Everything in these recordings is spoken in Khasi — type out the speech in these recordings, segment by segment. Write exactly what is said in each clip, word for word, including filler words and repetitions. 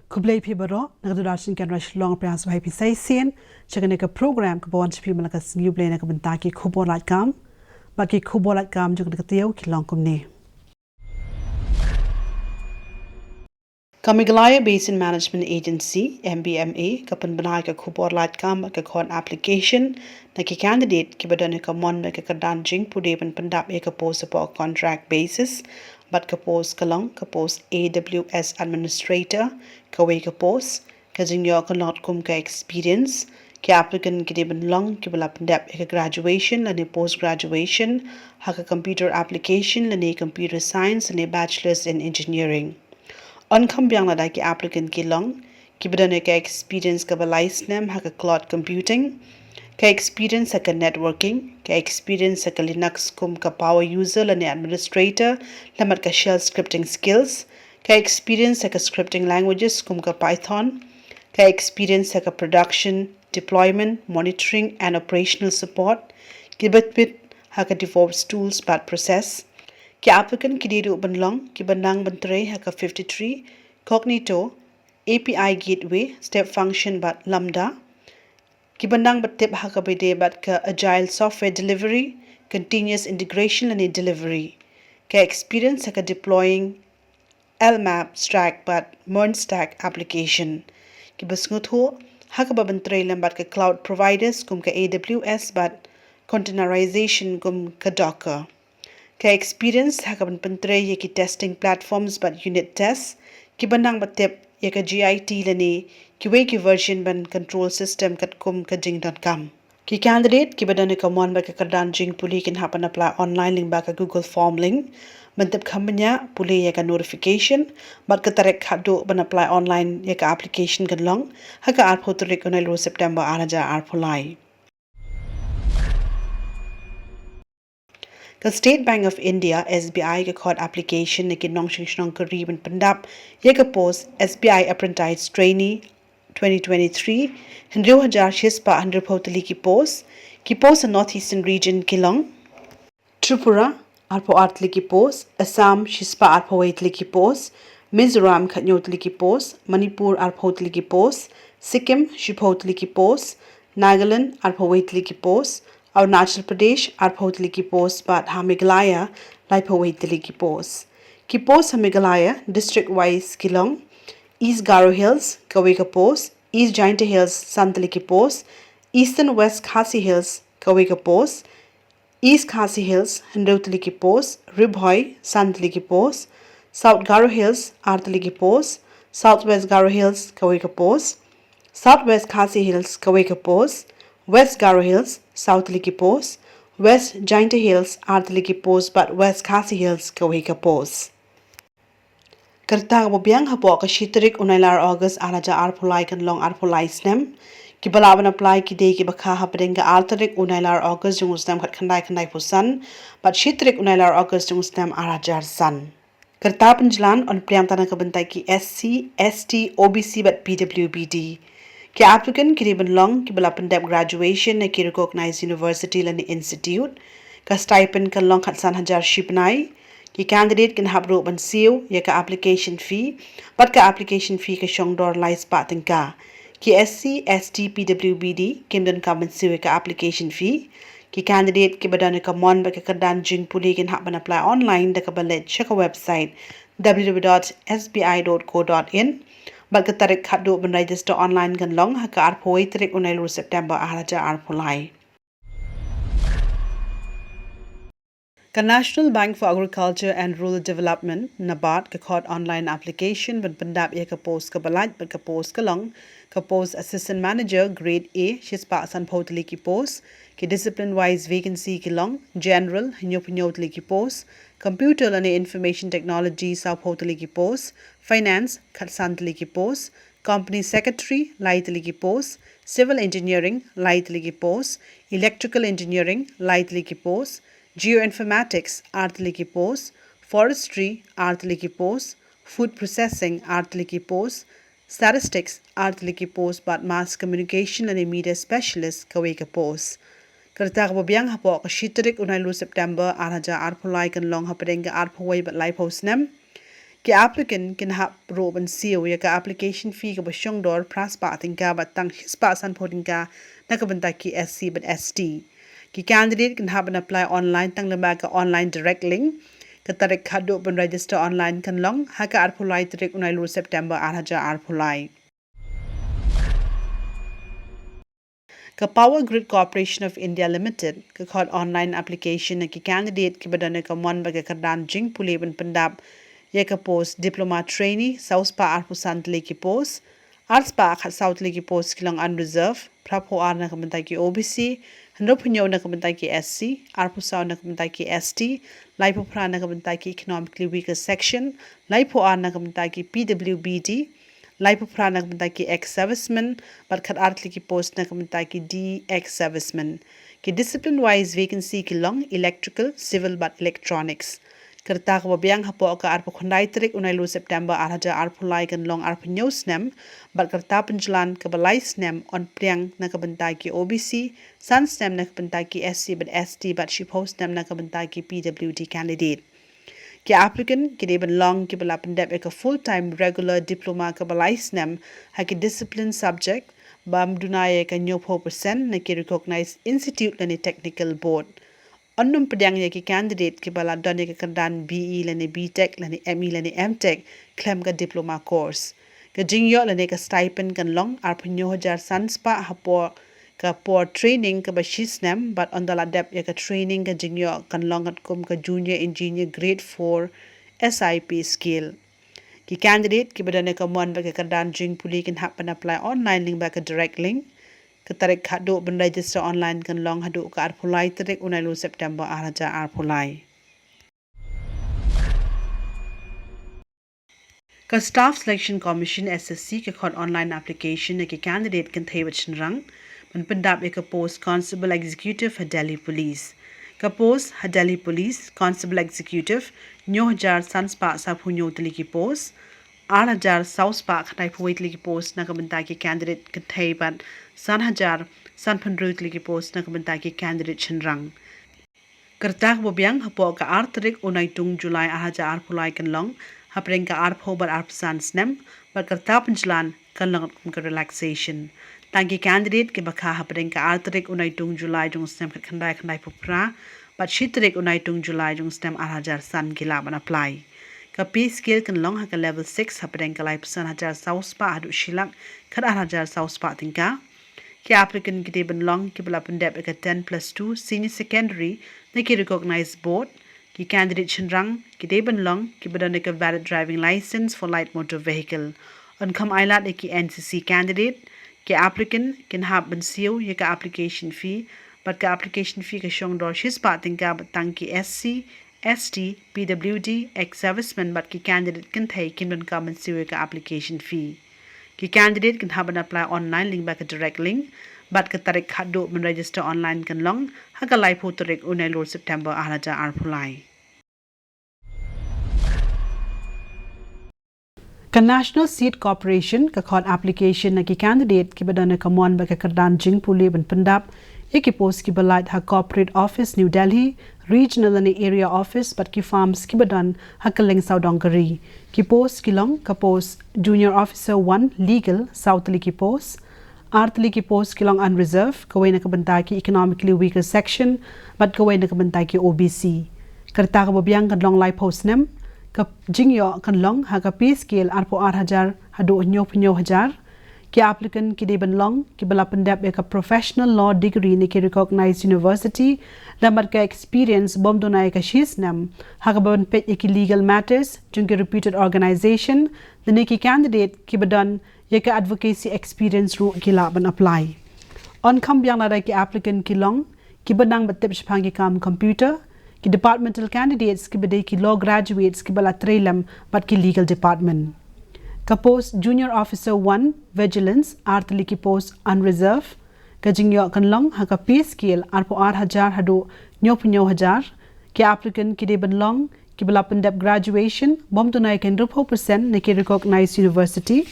Khublei phi baroh, na ka Doordarshan Kendra Shillong, phi ïa sngewbha phi sa shisien sha kane ka program kaba wan sha phi man la ka Sngi U Blei na ka bynta ki khubor lait kam. Bad ki khubor lait kam jong kane ka taïew ki long kumne. Ka Meghalaya Basin Management Agency, M B M A, ka pynbna ïa ka khubor lait kam bad ka khot application na ki candidate kiba don ïa ka mon bad ka kyrdan jingpule ban pyndap ïa ka post hapoh contract basis, bad ka post ka long ka post A W S Administrator, kawei ka post. Ka jingïoh ka long kum ka experience. Ki applicant ki dei ban long kiba la pyndep ïa ka graduation lane post graduation ha ka computer application lane computer science lane bachelors in engineering. Yn kham biang lada ki applicant ki long kiba don ïa ka experience kaba lai snem ha ka cloud computing, ka experience ha ka networking, ka experience ha ka Linux kum ka power user lane administrator, lem bad ka shell scripting skills, ka experience ha ka scripting languages kum ka Python, ka experience ha ka production, deployment, monitoring and operational support, kiba tip ha ka DevOps tools bad process. Ki applicant ki dei ruh ban long kiba nang ban trei ha ka fifty-three, Cognito, A P I Gateway, Step Function bad Lambda. Kiba nang ban tip ha kaba ïadei bad ka agile software delivery, continuous integration lane delivery. Ka experience ha ka deploying L map, Stack bad Mernstack application. Kiba sngewthuh ha kaba ban trei lem bad ka cloud providers kum ka A W S bad containerization kum ka Docker. Ka experience ha kaba pyntrei ïa ki testing platforms bad unit test, kiba nang ban tip ïa ka G I T lane kiwei ki version ban control system katkum ka jingdonkam. Ki candidate kiba don ïa ka mon bad ka kyrdan jingpule kin hap ban apply online lyngba ka Google Form link. Ban tip kham bniah, pule ïa ka notification bad ka tarik khatduh ban apply online ïa ka application kan long ha ka arphew tarik u Nailur September ar hajar arphew lai. Ka State Bank of India, S B I, ka khot application na ki nongshong shnong ka ri ban pyndap ïa ka post S B I Apprentice Trainee twenty twenty-three, hynriew hajar shispah hynriewphew tylli ki post. Ki post ha North Eastern Region ki long: Tripura, arphew ar tylli ki post; Assam, shispah arphew wei tylli ki post; Mizoram, khathynñiew tylli ki post; Manipur, arphew tylli ki post; Sikkim, shiphew tylli ki post; Nagaland, arphew wei tylli ki post; Arunachal Pradesh, arphew tylli ki post; bad ha Meghalaya, laiphew wei tylli ki post. Ki post ha Meghalaya, district wise ki long: East Garo Hills, kawei ka post; East Jaintia Hills, san tylli ki post; Eastern West Khasi Hills, kawei ka post; East Khasi Hills, hynriew tylli ki post; Ri Bhoi, san tylli ki post; South Garo Hills, ar tylli ki post; South West Garo Hills, kawei ka post; South West Khasi Hills, kawei ka post; West Garo Hills, saw tylli ki post; West Jaintia Hills, ar tylli ki post; bad West Khasi Hills, kawei ka post. Ka rta kaba biang hapoh ka shi tarik u Nailar August ar hajar arphew lai kan long arphew lai snem. Kiba lah ban apply ki dei kiba kha hapdeng ka ar tarik u Nailar August jong u snem khatkhyndai khyndaiphew san bad shi tarik u Nailar August jong u snem ar hajar san. Ka rta pynjlan yn pdiang tang na ka bynta ki S C, S T, O B C bad P W B D. Ki applicant ki dei ban long kiba la pyndep graduation na ki recognized university lane institute. Ka stipend kan long khatsan hajar shi bnai. Ki candidate kin hap ruh ban siew ïa ka application fee, bad ka application fee ka shong dor lai spah tyngka. Ki S C, S T, P W B D kim donkam ban siew ïa ka application fee. Ki candidate kiba don ïa ka mon bad ka kyrdan jingpule kin hap ban apply online da kaba leit sha ka website w w w dot s b i dot co dot in. Bad ka tarik khatduh ban register online kan long ha ka arphew wei tarik u Nailar September ar hajar arphew lai. Ka National Bank for Agriculture and Rural Development, NABARD, ka khot online application ban pyndap ïa ka post kaba lait bad ka post ka long ka post Assistant Manager Grade A, shispah sanphew tylli ki post. Ki discipline wise vacancy ki long: General, hynñiewphew hynñiew tylli ki post; Computer lane Information Technology, sawphew tylli ki post; Finance, khatsan tylli ki post; Company Secretary, lai tylli ki post; Civil Engineering, lai tylli ki post; Electrical Engineering, lai tylli ki post; Geoinformatics, ar tylli ki post; Forestry, ar tylli ki post; Food Processing, ar tylli ki post; Statistics, ar tylli ki post; bad Mass Communication lane Media Specialist, kawei ka post. Ka rta kaba biang hapoh ka shi tarik u Nailar September ar hajar arphew lai kan long hapdeng ka arphew wei bad laiphew snem. Ki applicant kin hap ruh ban siew ïa ka application fee kaba shongdor phra spah tyngka bad tang shi spah sanphew tyngka na ka bynta ki S C bad S T. Ki candidate kin hap ban apply online tang lyngba ka online direct link. Ka tarik haduh ban register online kan long ha ka arphew lai tarik u Nailur September ar hajar arphew lai. Ka Power Grid Corporation of India Limited ka khot online application na ki candidate kiba don ïa ka mon bad ka kyrdan jingpule ban pyndap ïa ka post diploma trainee, saw spah arphew san tylli ki post, ar spah khatsaw tylli ki post ki long unreserved, phra phew ar na ka bynta ki O B C, hynriew phew hynñiew na ka bynta ki S C, ar phew saw na ka bynta ki S T, lai phew phra na ka bynta ki economically weaker section, lai phew ar na ka bynta ki P W B D, lai phew phra na ka bynta ki ex-servicemen bad khatar tylli ki post na ka bynta ki de ex-servicemen. Ki discipline wise vacancy ki long electrical, civil bad electronics. Ka rta kaba biang hapoh ka arphew khyndai tarik u Nailur September ar hajar arphew lai kan long arphew hynñiew snem bad ka rta pynjlan kaba lai snem, yn pdiang na ka bynta ki O B C, san snem na ka bynta ki S C bad S T bad shiphew snem na ka bynta ki P W D candidate. Ki applicant ki dei ban long kiba la pyndep ïa ka full time regular diploma kaba lai snem ha ki discipline subject bym duna ïa ka hynñiewphew percent na ki recognized institute lane technical board. Yn nym pdiang ïa ki candidate kiba la don ïa ka kyrdan B E lane B Tech lane M E lane M Tech khlem ka diploma course. Ka jingïoh lane ka stipend kan long arphew hynñiew hajar san spah hapoh ka por training kaba shi snem bad ynda la dep ïa ka training ka jingïoh kan long katkum ka junior engineer grade four S I pay scale. Ki candidate kiba don ïa ka mon bad ka kyrdan jingpule kin hap ban apply online lyngba ka direct link. Ka tarik haduh ban register online kan long haduh ka arphew lai tarik u Nailur September ar hajar arphew lai. Ka Staff Selection Commission, S S C, ka khot online application na ki candidate kynthei bad shynrang ban pyndap ïa ka post Constable Executive ha Delhi Police. Ka post ha Delhi Police, Constable Executive, hynñiew hajar san spah sawphew hynñiew tylli ki post, ar hajar saw spah khyndai phew wei tylli ki post na ka bynta ki candidate kynthei bad san hajar sanphew hynriew tylli ki post na ka bynta ki candidate shynrang. Ka rta kaba biang hapoh ka ar tarik u Naitung July ar hajar arphew lai kan long hapdeng ka arphew bad arphew san snem bad ka rta pynjlan kan long kum ka relaxation. Tang ki candidate kiba kha hapdeng ka ar tarik u Naitung July jong u snem khatkhyndai khyndai phew phra bad shi tarik u Naitung July jong u snem ar hajar san ki lah ban apply. Ka pay scale kan long ha ka level six hapdeng ka laiphew san hajar saw spah haduh shi lak khatar hajar saw spah tyngka. Ki applicant ki dei ban long kiba la pyndep ïa ka ten plus two senior secondary na ki recognized board. Ki candidate shynrang ki dei ban long kiba don ïa ka valid driving license for light motor vehicle. Yn kham ailad ïa ki N C C candidate. Ki applicant kin hap ban siew ïa ka application fee bad ka application fee ka shongdor shi spah tyngka bad tang ki S C, S T, P W D, ex-servicemen bad ki candidate kynthei kim donkam ban siew ïa ka application fee. Ki candidate kin hap ban apply online lyngba ka direct link bad ka tarik haduh ban register online kan long ha ka laiphew tarik u Naitung September ar hajar arphew lai. Ka National Seed Corporation ka khot application na ki candidate kiba don ïa ka mon bad ka kyrdan jingpule ban pyndap ïa ki post kiba lait ha Corporate Office New Delhi, Regional lane Area Office bad ki firms kiba don ha kylleng sawdong ka ri. Ki post ki long ka post Junior Officer one Legal, saw tylli ki post, ar tylli ki post ki long unreserved, kawei na ka bynta ki economically weaker section bad kawei na ka bynta ki O B C. Ka rta kaba biang kan long laiphew snem. Ka jingïoh kan long ha ka pay scale arphew ar hajar haduh hynñiew phew hynñiew hajar. Ki applicant ki dei ban long kiba la pyndep ïa ka professional law degree na ki recognized university lem bad ka experience bym duna ïa ka shi snem ha kaba pynpeit ïa ki legal matters jong ki reputed organization. Lane ki candidate kiba don ïa ka advocacy experience ruh ki lah ban apply. Yn kham biang lada ki applicant ki long kiba nang bad tip shaphang ki kam computer. Ki departmental candidates kiba dei ki law graduates kiba la trei lem bad ki legal department. Ka post Junior Officer one Vigilance, ar tylli ki post unreserved. Ka jingïoh kan long ha ka pay scale arphew ar hajar haduh hynñiew phew hynñiew hajar. Ki applicant ki dei ban long kiba la pyndep graduation bym duna ïa ka hynriewphew percent na ki recognized university.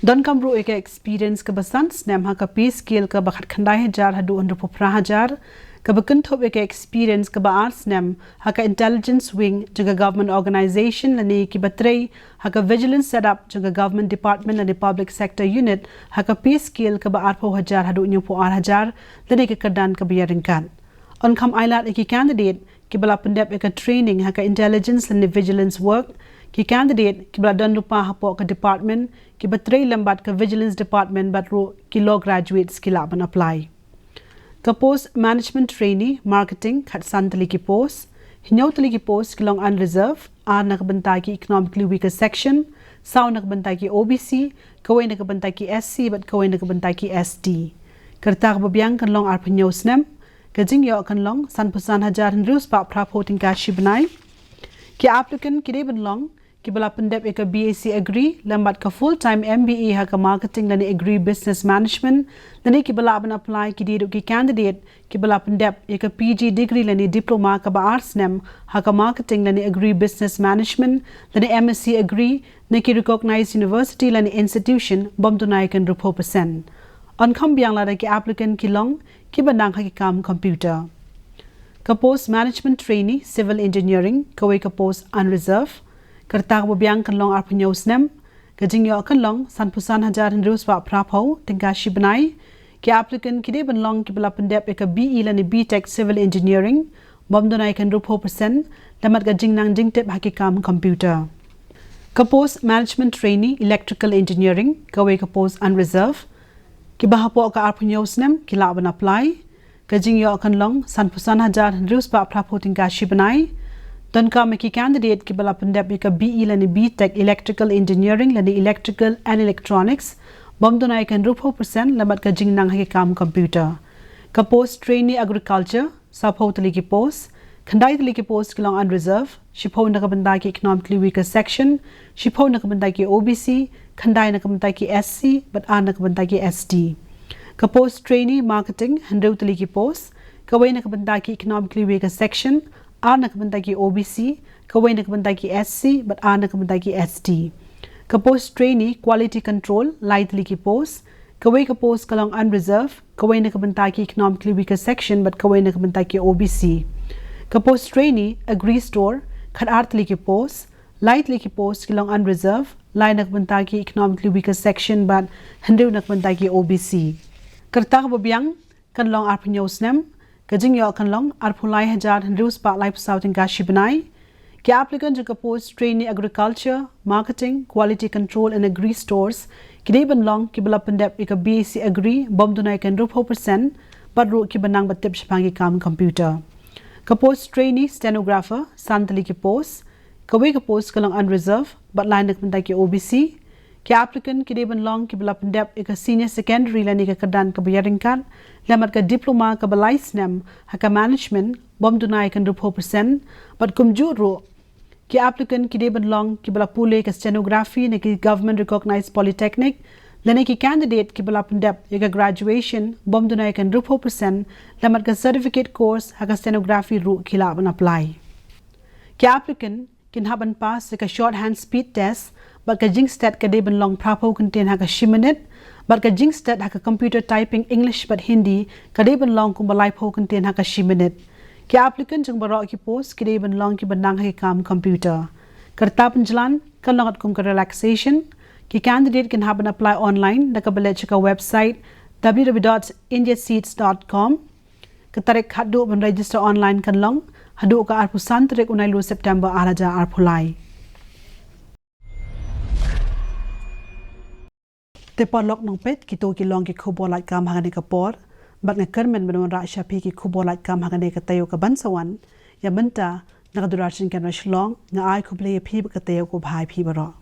Donkam ruh ïa ka experience kaba san snem ha ka pay scale kaba khatkhyndai hajar haduh hynriewphew phra hajar. kaba kynthup ïa ka experience kaba ar snem ha ka intelligence wing jong ka government organization lane kiba trei ha ka vigilance setup jong ka government department lane public sector unit ha ka pay scale kaba arphew hajar haduh hynñiewphew ar hajar lane ka kyrdan kaba ïaryngkat. Yn kham ailad ïa ki candidate kiba la pyndep ïa ka training ha ka intelligence lane vigilance work, ki candidate kiba la don lypa hapoh ka department kiba trei lem bad ka vigilance department bad ruh ki law graduates ki lah ban apply. Ka post management trainee marketing khatsan tylli ki post, hynñiew tylli ki post ki long unreserved, ar na ka bynta ki economically weaker section, saw na ka bynta ki O B C, kawei na ka bynta ki S C bad kawei na ka bynta ki S T. Ka rta kaba biang kan long arphew hynñiew snem, ka jingïoh kan long sanphew san hajar hynriew spah phraphew tyngka shi bnai. Ki applicant ki dei ban long kiba la pyndep ïa ka B S c Agri lem bad ka full time M B A ha ka marketing lane Agri Business Management, lane kiba lah ban apply ki dei ruh ki candidate kiba la pyndep ïa ka P G degree lane diploma kaba ar snem ha ka marketing lane Agri Business Management lane M S c Agri na ki recognized university lane institution bym duna ïa ka hynriewphew percent. Yn kham biang lada ki applicant ki long kiba nang ha ki kam computer. Ka post management trainee civil engineering, kawei ka post unreserved. Ka rta kaba biang kan long arphew hynñiew snem, ka jingïoh kan long sanphew san hajar hynriew spah phraphew tyngka shi bnai. Ki applicant ki dei ban long kiba la pyndep ïa ka B E lane B Tech civil engineering bym duna ïa ka hynriewphew percent, lem bad ka jingnang jingtip ha ki kam computer. Ka post management trainee electrical engineering, kawei ka post unreserved, kiba hapoh ka arphew hynñiew snem ki lah ban apply. Ka jingïoh kan long sanphew san hajar hynriew spah phraphew tyngka shi bnai. Donkam ïa ki candidate kiba la pyndep ïa ka B E lane B Tech electrical engineering lane electrical and electronics bym duna ïa ka hynriewphew percent, lem bad ka jingnang ha ki kam computer. Ka post trainee agriculture, sawphew tylli ki post, khyndai tylli ki post ki long unreserved, shiphew na ka bynta ki economically weaker section, shiphew na ka bynta ki O B C, khyndai na ka bynta ki S C bad ar na ka bynta ki S T. Ka post trainee marketing, hynriew tylli ki post, kawei na ka bynta ki economically weaker section, ar na ka bynta ki O B C, kawei na ka bynta ki S C bad ar na ka bynta ki S T. Ka post trainee quality control, lai tylli ki post, kawei ka post ka long unreserved, kawei na ka bynta ki economically weaker section bad kawei na ka bynta ki O B C. Ka post trainee agri store, khatar tylli ki post, lai tylli ki post ki long unreserved, lai na ka bynta ki economically weaker section bad hynriew na ka bynta ki O B C. Ka rta kaba biang kan long arphew hynñiew snem, ka jingïoh kan long arphew lai hajar hynriew spah laiphew saw tyngka shi bnai. Ki applicant jong ka post trainee agriculture, marketing, quality control and agri stores ki dei ban long kiba la pyndep ïa ka B S c Agri bym duna ïa ka hynriewphew percent, bad ruh kiba nang bad tip shaphang ki kam computer. Ka post trainee stenographer, san tylli ki post, kawei ka post ka long unreserved bad lai na ka bynta ki O B C. Ki applicant ki dei ban long kiba la pyndep ïa ka senior secondary lane ka kyrdan kaba ïaryngkat, lem bad ka diploma kaba lai snem ha ka management bym duna ïa ka hynriewphew percent, bad kumjuh ruh ki applicant ki dei ban long kiba la pule ïa ka stenography na ki government recognized polytechnic, lane ki candidate kiba la pyndep ïa ka graduation bym duna ïa ka hynriewphew percent, lem bad ka certificate course ha ka stenography ruh ki lah ban apply. Ki applicant kin hap ban pass ïa ka shorthand speed test, bad ka jingstet ka dei ban long phraphew kyntien ha ka shi minit, bad ka jingstet ha ka computer typing English bad Hindi ka dei ban long kumba laiphew kyntien ha ka shi minit. Ki applicant jong baroh ki post ki dei ban long kiba nang ha ki kam computer. Ka rta pynjlan kan long katkum ka relaxation. Ki candidate kin hap ban apply online da kaba leit sha ka website w w w dot india seats dot com. Ka tarik khatduh ban register online kan long haduh ka arphew san tarik u Naiwieng September ar hajar arphew lai. Te paralok nongpeit, kito ki long ki khubor lait kam ha kane ka por. Bad nga kyrmen ban wanrah sha phi ki khubor lait kam ha kane ka taïew kaban sa wan. Ïa mynta, na ka Doordarshan Kendra Shillong, nga ai khublei ïa phi bad ka taïew kaba bha ïa phi baroh.